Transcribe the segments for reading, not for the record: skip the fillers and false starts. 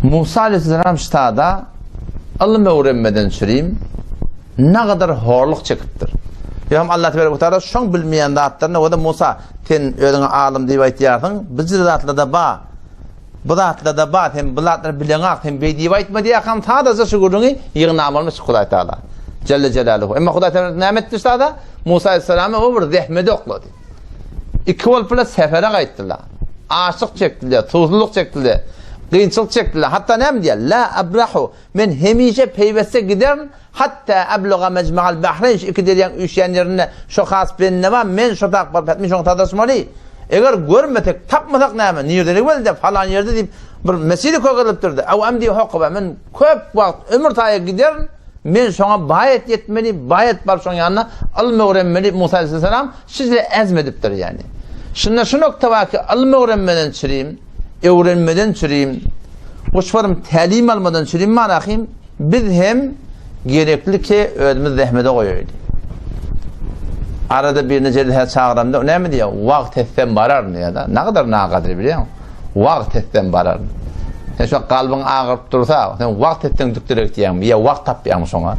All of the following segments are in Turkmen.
Musa aleyhisselam ştada ylym öwrenmeden çürim nagadar horluk çekipdir. Ýa Allah tebarek we taala şoň bilmeýän zatlaryny o da Musa sen özüňe alym diýip aýtýarsyň, bu zatlarda ba. Bu zatlarda ba, sen bu zatlary bileňak, sen beý diýip aýtma diýýärkäm sadaja şu gürrüňi ýygnamalymy şu Hudaý Taala. Celle Celaluhu. Emma Hudaý Taala näme etdi ştada? Musa aleyhisselamy o bir zehmede oklady. Iki bolup bile sefere gaýtdylar. Açlyk çekdiler, susuzlyk çekdiler, kynçylyk çekdiler. Hatda näme diýýär? La abrahu. Men hemişe peýweste giderin, hatda abluga mejma'al bahreýn şu iki derýaň üýşýän ýerinde şo has bende bar, men şo tak baryp hetmin şoňa sataşmaly. Eger görmesek, tapmasak näme, nirdelik welde falan ýerde diýip bir mesele kökelipdirdi. Aw amdi hokba men köp wagt ömür taýa giderin, Men şoňa baýat ýetmeli, baýat baryp şoň ýanyna ylym öwrenmeli Musa aleyhisselam şeýle ezm edipdir ýani. Şunda şu nokta bar ki ylym öwrenmeden çürim, öwrenmeden çürim, guşbarym tälim almadan çürim manahim biz hem gerekli ki özümiz zähmete goýaýly. Arada birini jelhä çagyramda näme diýýär? Wagt etsem bararyn diýýär-de. Nagadar nagadry bilýäňmi? Wagt etsem bararyn. Sen şu kalbyň agyryp dursa, sen wagt etseň dükdüre gitýäňmi? Ýa wagt tapýaňmy şoňa?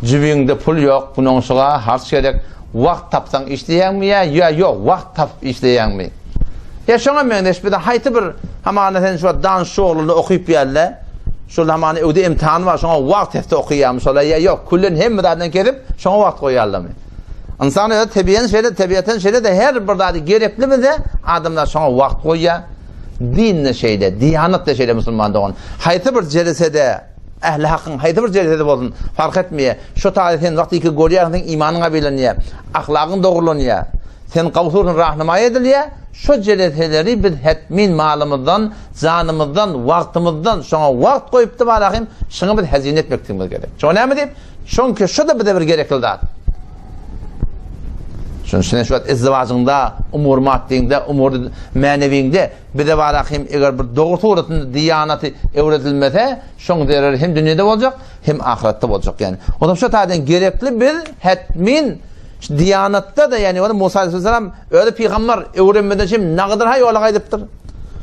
Jübiňde pul ýok, bunuň şuga harç gerek. Wagt tapsaň işleýäňmi ýa ýa ýok, wagt tapyp işleýäňmi? Ýa şoňa meňzeş bir haýsy bir hamana sen şu dan şoglunda okyp ýärle. Şol hamana öwde imtihan bar, şoňa wagt etse okaýarmy şola ýa ýok, küllen hemme zadyny kesip, şoňa wagt goýýarlarmy? Ynsan özi tebiýen şeýle, tebiýaten şeýle-de her bir zady gerekli bize, adamlar şoňa wagt goýýar. Din-de şeýle, diýanat-da şeýle musulman dogan. Haýsy bir jelesede, ähli hakyň haýsy bir jelesede bolsun, fark etmeýär. Şo taýda sen wagt iki görýärsiň, seň imanyň gabylanýar, ahlagyň dogrulanýar. Sen gawsursyň rahnamaý edilýär. Şo jeleseleri biz hetmin malymyzdan, janymyzdan, wagtymyzdan şoňa wagt goýup-da barahym, şoňa biz hezine etmekdigimiz gerek. Şoňa näme diýip? Çünki şu-da bize bir gerekli zat. Şonuň üçin şu wagt izdiwajyňda, umur maddyňda, umur mänewiňde bize barahym eger bir dogry suratynda diýanaty öwredilmese, şoň zereri hem dünýede boljak, hem ahyretde boljak ýani. Ondan şu taýdan gerekli biz hetmin şu diýanatda-da ýani ony Musa aleyhisselam özi pygamber öwrenmeden şem nagydyr ha ýola gaýdypdyr.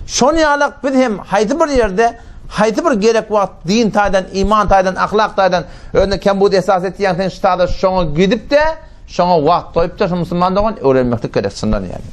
Şon ýalak biz hem haýsy bir ýerde Haýsy bir gerek wagt din taýdan, iman taýdan, ahlak taýdan özüne kembud esas etýäň sen ştada şoňa gidip-de, şoňa wagt goýup-da şu musulman dogan öwrenmeklik gerek çyndan ýaly.